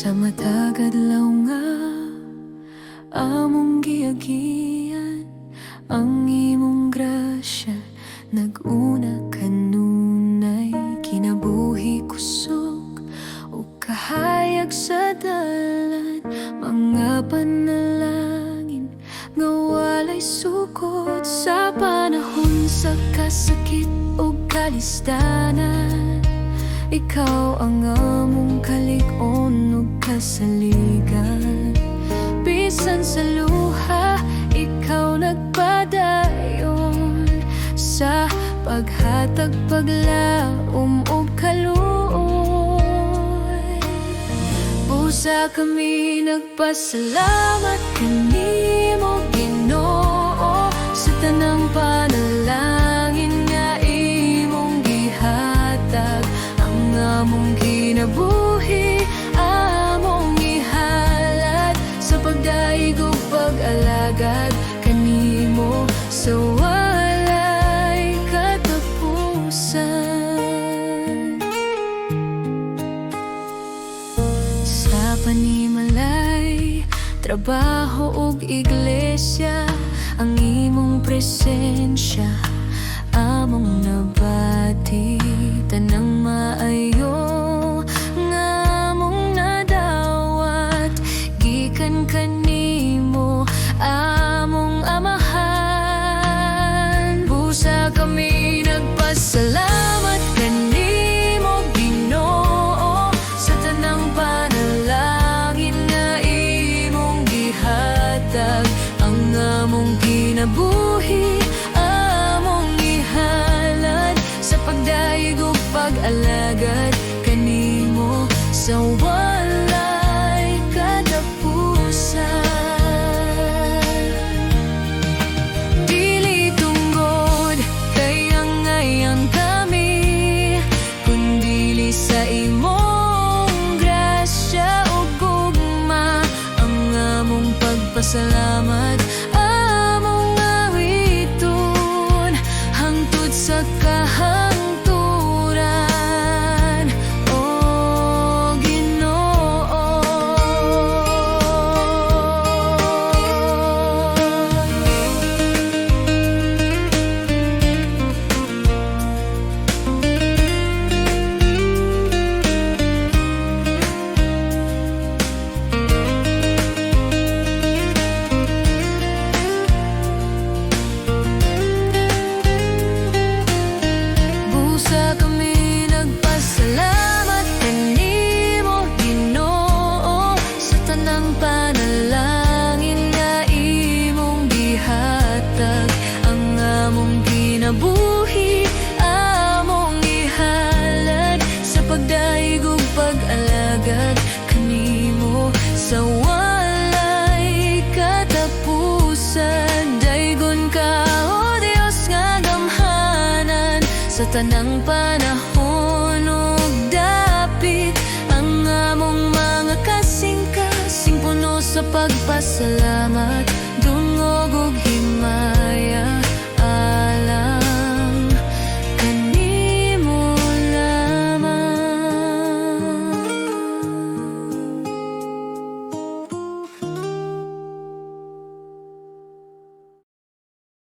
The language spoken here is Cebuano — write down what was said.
Sa matag adlaw nga among giagian, ang imong grasya naguna kanunay. Kinabuhi, kusog ug kahayag sa dalan, mga panalangin nga walay sukot. Sa panahon sa kasakit ug kalisdanan, ikaw ang among kalig-on ug kasaligan. Bisan sa luha, ikaw nagpadayon sa paghatag paglaom ug kaluoy. Busa kami nagpasalamat kanimo, Ginoo, sa tanang panalangin nga imong gihatag. Ang among kinabuhi, among ihalad sa pagdayeg ug pag-alagad kanimo sa walay katapusan. Sa panimalay, trabaho ug iglesia, ang imong presensya among nabati. Tanang maayo nga among nadawat gikan kanimo, among Amahan. Busa kami nagpasalamat kanimo, Ginoo, sa tanang panalangin nga imong gihatag. Ang among kinabuhi, among ihalad sa pagdayeg ug pag-alagad kanimo sa walay katapusan. Dili tungod kay angayan kami, kundili sa imong grasya ug gugma. Ang among pagpasalamat among awiton hangtod sa kahangturan, O Ginoo. Busa kami nagpasalamat kanimo, Ginoo, sa tanang panalangin nga imong gihatag. Ang among kinabuhi, among ihalad sa pagdayeg ug pag-alagad kanimo sa walay katapusan. Daygon ka, O Dios nga gamhanan, sa tanang panahon ug dapit. Ang among mga kasing-kasing puno sa pagpasalamat.